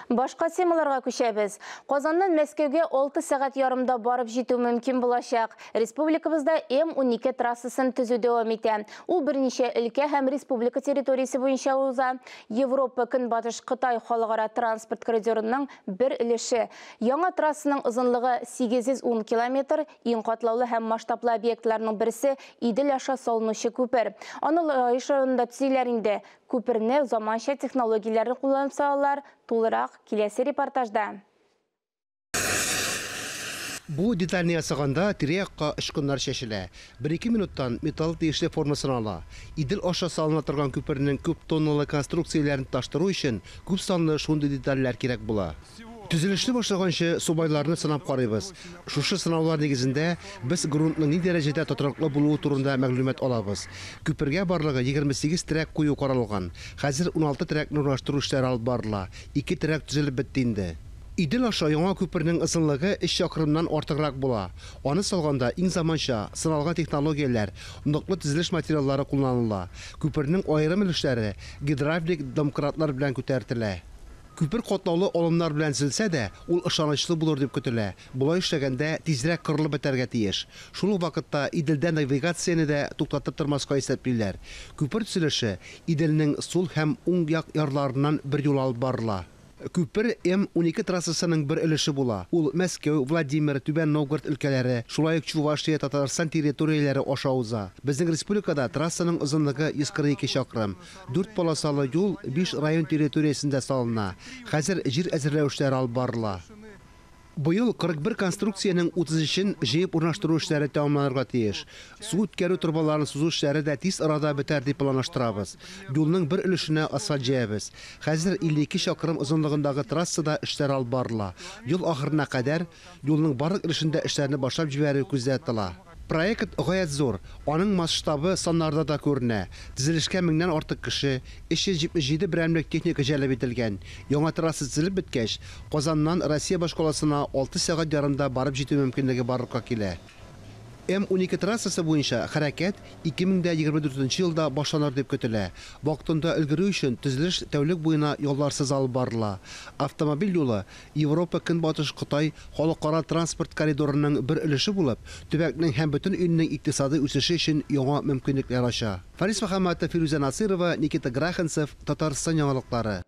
Башка темаларга күчәбез. Казаннан Мәскәүгә 6 сәгать ярымда барып җитү мөмкин булачак. Республикабызда М12 трассасын төзү дәвам итә. Ул берничә өлкә һәм республика территориясе буенча уза. Европа Көнбатыш Кытай халыкара транспорт коридорының бер өлеше. Яңа трассаның озынлыгы 810 километр, иң катлаулы һәм масштаблы объектларның берсе Идел аша салынучы күпер. Аны Лаеш районында төзиләр инде. Күперне заманча технологияләрне кулланып салалар. Тулырак киләсе репортажда. Бу детальне ясаганда тирә-якка очкыннар чәчелә. Бер-ике минуттан металл тиешле формасын ала. Идел аша салына торган күпернең күп тонналы конструкцияләрен тоташтыру өчен күп санлы шундый детальләр кирәк була. Төзелешне башлаганчы субайларны сынап карыйбыз. Шушы сынаулар нигезендә без грунтның ни дәрәҗәдә тотрыклы булуы турында мәгълүмат алабыз. Күпергә барлыгы 28 терәк кую каралган. Хәзер 16 терәкне урнаштыру эшләре алып барыла. Ике терәк төзелеп бетте инде. Идел аша яңа күпернең озынлыгы өч чакрымнан артыграк була. Аны салганда иң заманча, сыналган технологияләр, ныклы төзелеш материаллары кулланыла. Күпернең аерым өлешләре гидравлик домкратлар белән күтәртелә. Күпер катлаулы алымнар белән төзелсә дә, ул ышанычлы булыр дип көтелә. Болай эшләгәндә тизрәк корылып бетәргә тиеш. Шул ук вакытта Иделдә навигацияне дә туктатып тормаска исәплиләр. Күпер төзелеше Иделнең сул һәм уң як ярларыннан берьюлы алып барыла. Күпер М-12 трассасының бер өлеше була. Ул Мәскәү, Владимир, Түбән Новгород өлкәләре, шулай ук Чувашия, Татарстан территорияләре аша уза. Безнең республикада трассаның озынлыгы 142 чакрым. Дүрт полосалы юл биш район территориясендә салына. Хәзер җир әзерләү эшләре алып барыла. Быел 41 конструкциянең 33-ен җыеп урнаштыру эшләре тәмамланырга тиеш. Су үткәрү торбаларын сузу эшләре дә тиз арада бетәр дип планлаштырабыз. Юлның бер өлешенә асфальт җәябез. Хәзер 52 чакрым озынлыгындагы трассада эшләр алып барыла. Ел ахырына кадәр юлның барлык өлешендә эшләрне башлап җибәрү күздә тотыла. Проект гаять зур, аның масштабы саннарда да күренә. Төзелешкә меңнән артык кеше, 377 берәмлек техника җәлеп ителгән. Яңа трасса төзелеп беткәч, Казаннан Россия башкаласына алты сәгать ярымда барып җитү мөмкинлеге барлыкка килә. М-12 трассасы буенча хәрәкәт 2024 елда башланыр дип көтелә. Вакытында өлгерү өчен төзелеш тәүлек буена ялларсыз алып барыла. Автомобиль юлы Европа Көнбатыш Кытай халыкара транспорт коридорының бер өлеше булып, төбәкнең һәм бөтен илнең икътисадый үсеше өчен яңа мөмкинлекләр ача. Фарис Мөхәммәтов, Фирүзә Насыйрова, Никита Граханцев, Татарстан яңалыклары.